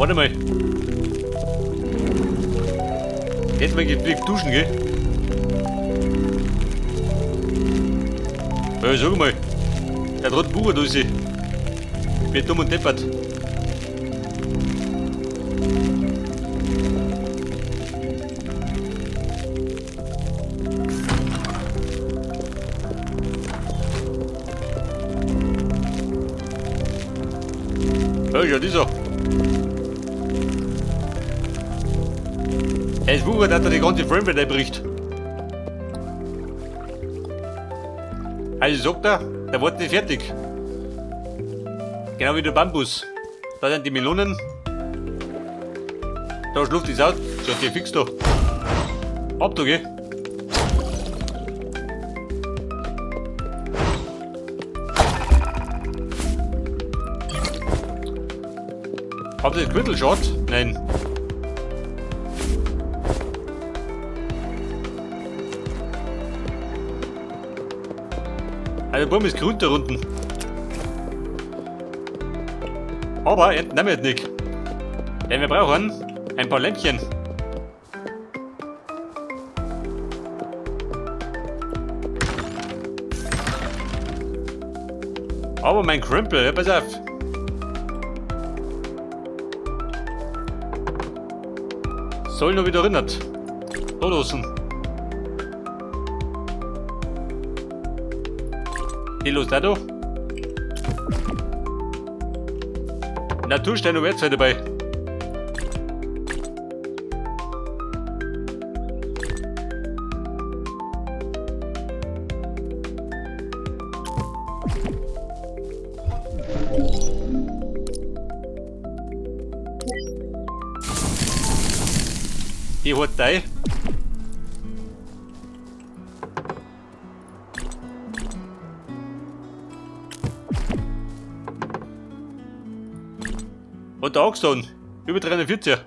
Warte mal. Jetzt mal gepflegt duschen, gell? Ja, sag mal. Der hat Bucher da ist. Ich bin dumm und deppert. Ja, ja, dieser. Es wuchert, dass er die ganze Framerate einbricht. Also sagt er, der wird nicht fertig. Genau wie der Bambus. Da sind die Melonen. Da schläft die Sau. So, die fix da. Ab da, gell? Habt ihr das Quittelschat? Nein. Also der Baum ist grün da unten. Aber ernten wir jetzt nicht. Denn wir brauchen ein paar Lämpchen. Aber mein Krümpel, ja, pass auf. Soll noch wieder erinnert. Da draußen. Die los da da. Naturstein und Werkzeug dabei. Die hat da. Und der Axon, über 340.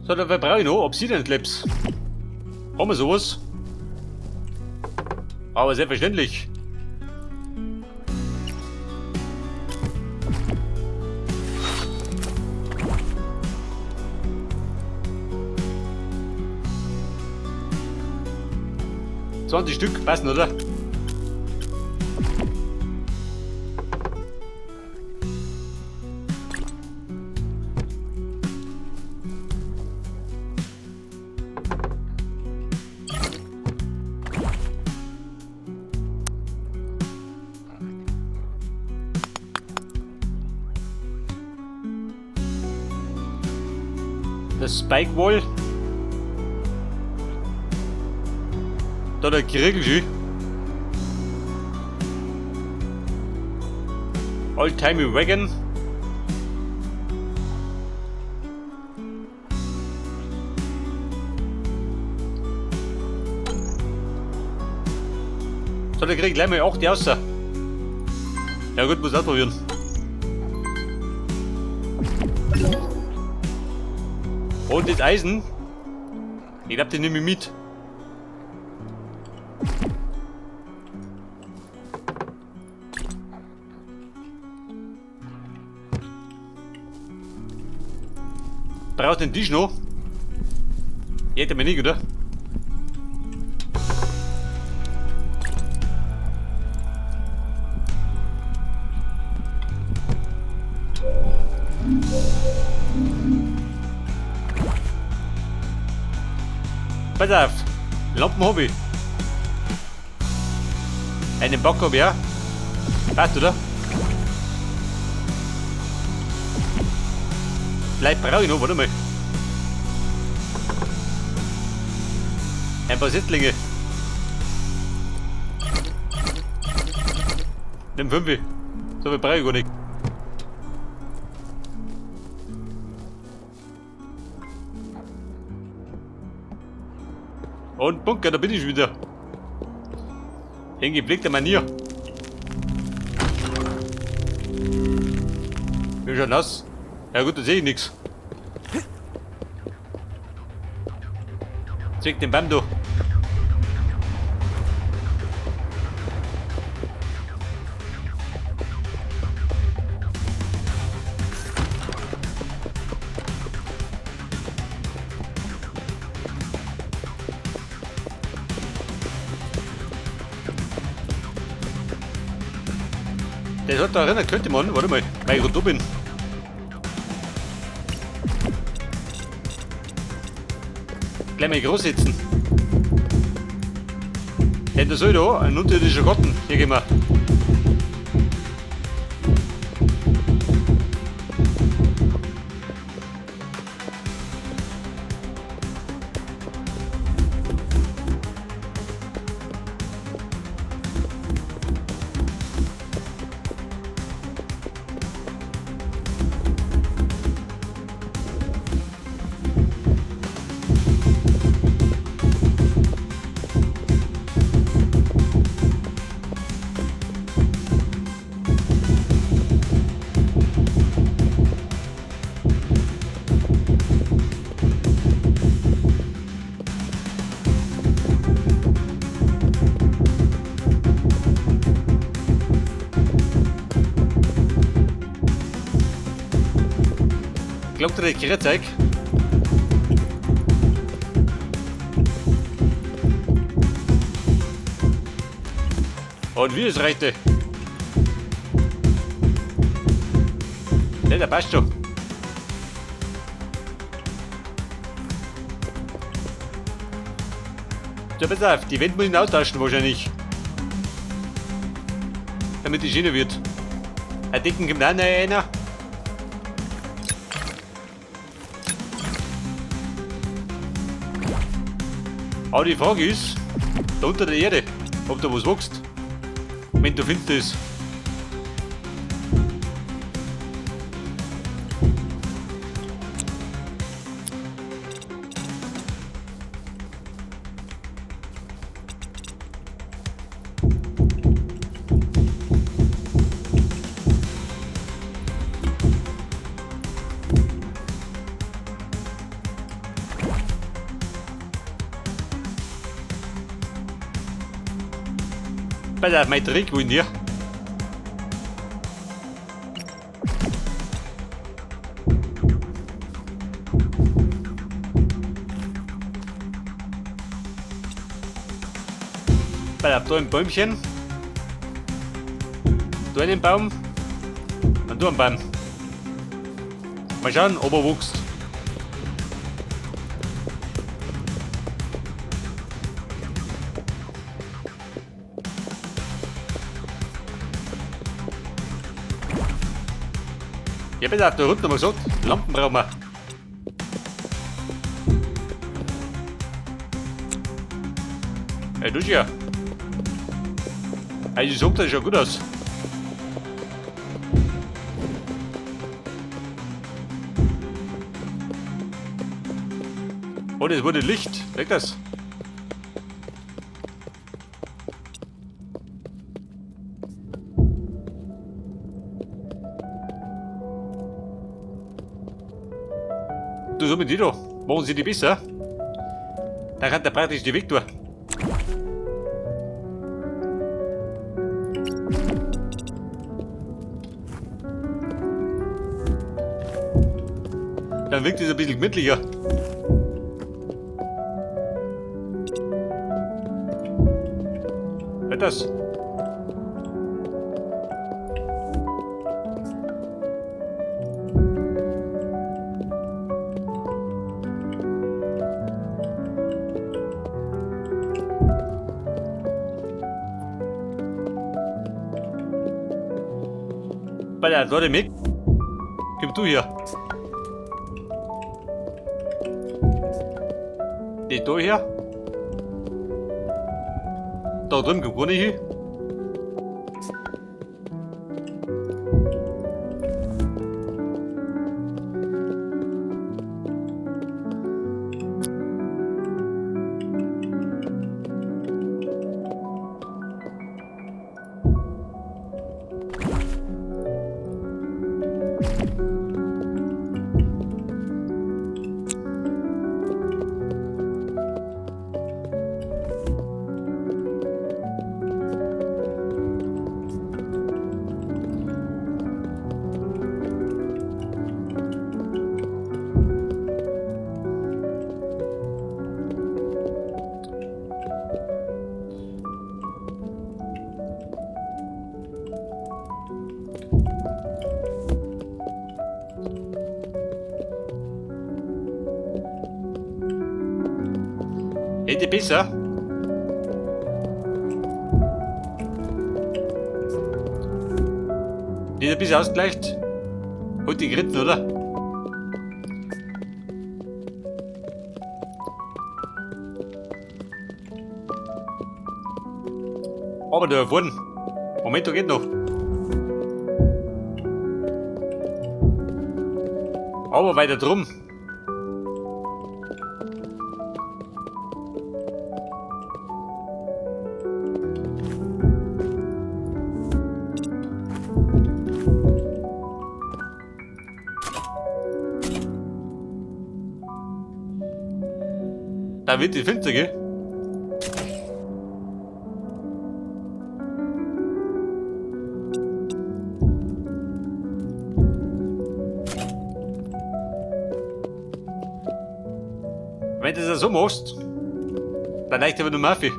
So, dabei brauche ich noch Obsidian Clips. Haben wir sowas? Aber selbstverständlich. 20 Stück passen, oder? Das Spike Wall. Da der Kriegel. Old-timey Wagon. So, da krieg ich gleich mal 8 raus. Ja gut, muss ausprobieren. Und das Eisen. Ich glaub, den nehme ich mit. Brauchst den Tisch noch? Hätte mir nicht, oder? Pass auf, Lampen hab ich. Einen Bock hab ich auch. Passt, oder? Vielleicht brauche ich noch, warte mal. Ein paar Setzlinge. Nimm 5. So viel brauche ich gar nicht. Und Bunker, da bin ich wieder. In gepflegter Manier. Bin schon nass. Ja gut, da sehe ich nichts. Zwick den Baum da. Der hat da erinnern könnte man, warte mal, weil ich gerade da bin. Gleich mal groß sitzen. Denn da soll da ein unterirdischer Garten hier gehen wir. Glaubt ihr, das Zeug? Und wie es reichte. Ne, der passt schon. So, pass auf, die Wände muss ich austauschen wahrscheinlich. Damit die schöner wird. Ein Decken kommt auch noch einer. Aber die Frage ist, da unter der Erde, ob da was wächst. Wenn du findest. Pass auf, mein Trick, wo in dir? Pass auf, da ein Bäumchen. Da einen Baum. Und da einen Baum. Mal schauen, ob er wächst. Ich hab jetzt auch da unten mal gesagt, Lampen brauchen wir. Hey, du ja. Also ich sag, das schaut gut aus. Oh, das wurde Licht. Weg das. Du, so mit dir da. Machen sie die besser? Dann kann der praktisch die Weg tun. Dann wirkt es ein bisschen gemütlicher. Hört das? Bei der Leute mit. Komm du hier. Die da hier. Da drüben kommt gar nicht hin. Hätte besser. Nicht ein bisschen ausgleicht. Holt die geritten, oder? Aber da vorne. Moment, da geht noch. Aber weiter drum. Da wird die finster, gell? Wenn du das so machst, dann reicht aber nur Murphy.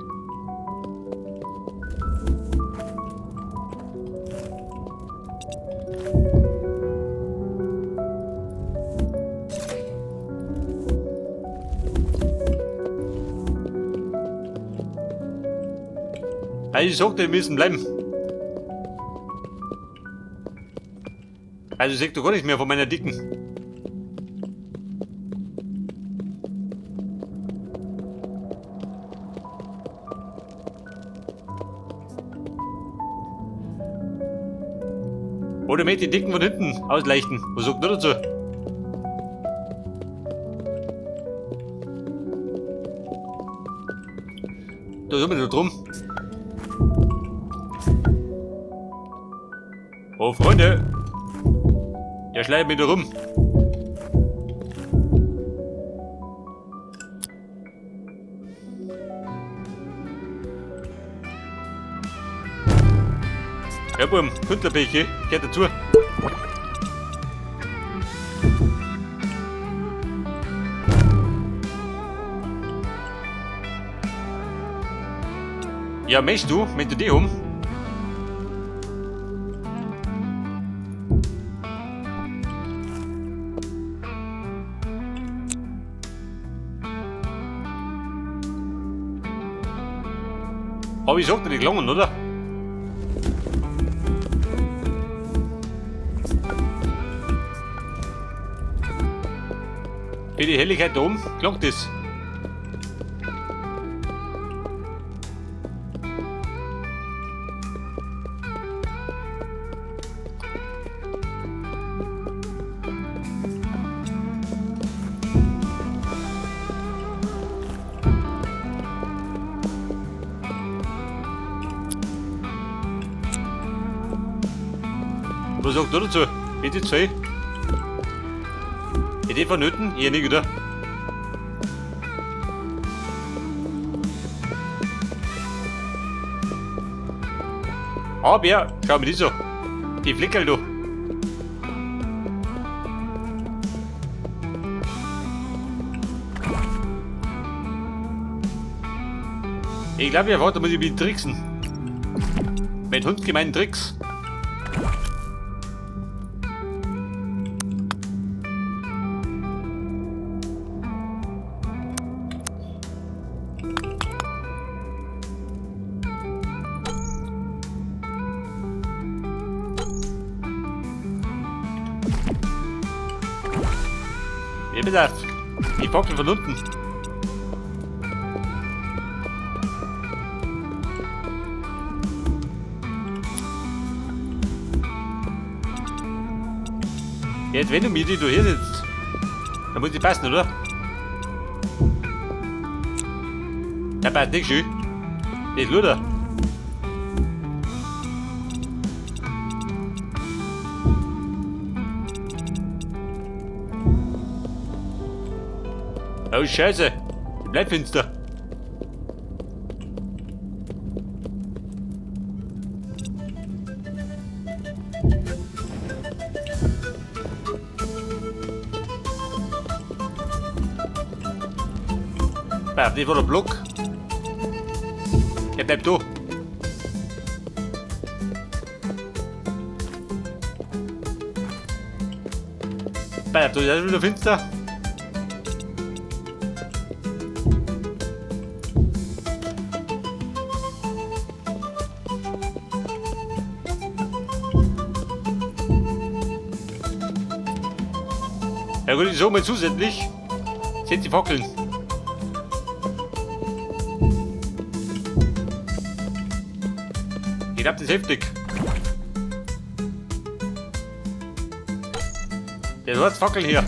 Also ich sagte, wir müssen bleiben. Also ich seh doch gar nicht mehr von meiner Dicken. Oder mit die Dicken von hinten ausleichten. Was sagt ihr dazu? Da sind wir noch drum. Oh, Freunde! Der schleift mich da rum. Ja, Bum, Künstlerpech, gehört dazu. Ja, möchtest du? Möchtest du die um? Aber ich sag dir, die gelangen, oder? Für die Helligkeit da oben klangt das. Was sagt du dazu? Bitte zwei. Idee vonnöten? Eher nicht, oder? Aber, schau mir die so. Die Flickerl du. Ich glaube, ja, warte, muss ich mich tricksen. Mit hundgemeinen Tricks. Ja, pass auf. Die Fackel von unten. Jetzt, wenn du mir die du hier sitzt, dann muss die passen, oder? Der passt nicht schön. Das ist Luder. Oh Scheiße, die bleibt finster. Bah, das war der Block. Der bleibt da. Bah, da ist wieder finster. Ja gut, ich sag mal zusätzlich sind die Fackeln. Ich glaub, das ist heftig. Der hat Fackeln hier.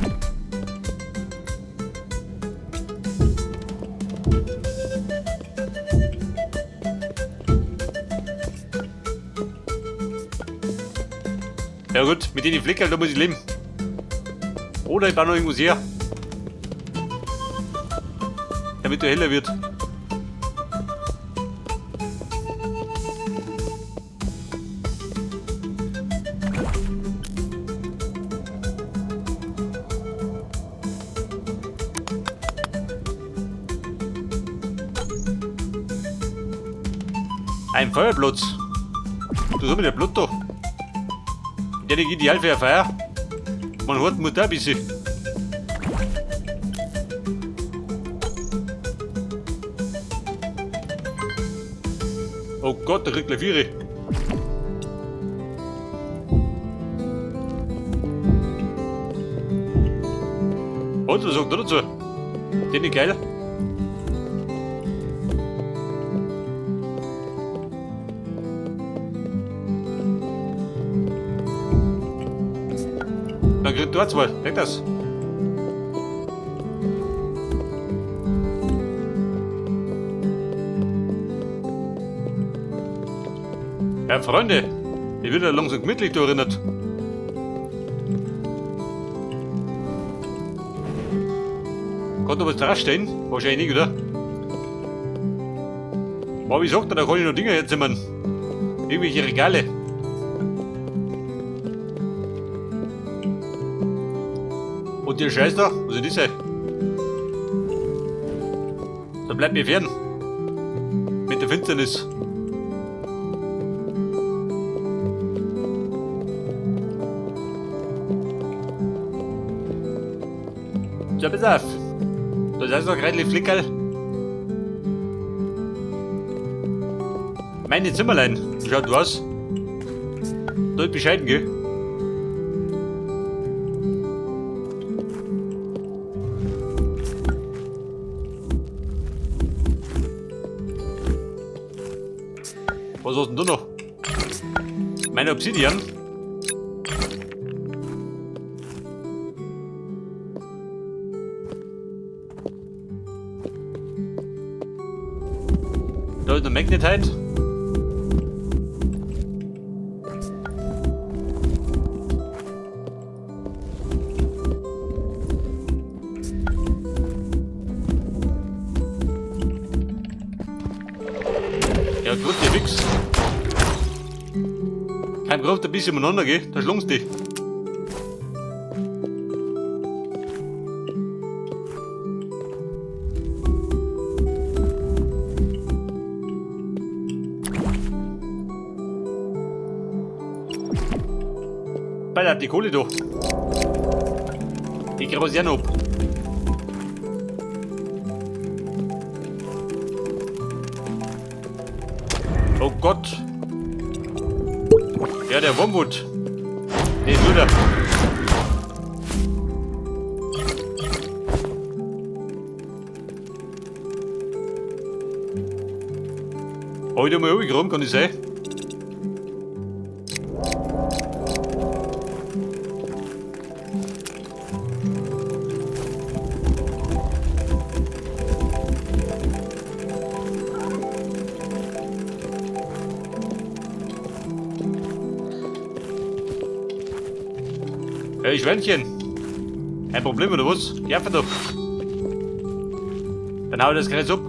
Ja gut, mit den Flickern, da muss ich leben. Oder ich baue noch irgendwas her. Damit der heller wird. Ein Feuerplatz. Du hast mit der Blut da. Der ist ideal für ein Feuer. Man hat muss da ein bisschen. Oh Gott, der kriegt gleich Viere. Und was sagt er dazu? Den nicht geil? Dann kriegt du auch zwei. Denk das. Ja, Freunde, ich wird ja langsam gemütlich da erinnert. Kann da was draufstehen? Wahrscheinlich nicht, oder? Aber wie sagt er, da kann ich noch Dinger herzimmern. Irgendwelche Regale. Und der Scheiß da, was ist das denn? Da bleibt mir fern. Mit der Finsternis. So, pass auf. Da ist noch gerade Flickerl. Meine Zimmerlein. Wie schaut du aus? Da ist bescheiden, gell? Was hast denn du noch? Meine Obsidian. Da ist eine Magnetite. Ja gut, der Wichs. Kein Grund, ein bisschen umeinander, gell? Da schlungst dich. Bei die Kohle da. Ich krieg was ja noch ab. Oh Gott. Ja, der Wormwood. Nee, nur der. Heute mal ruhig rum, kann ich sein. Hey, Schweinchen. Kein Problem, oder was? Ja, doch. Dann hau ich das Kreuz ab.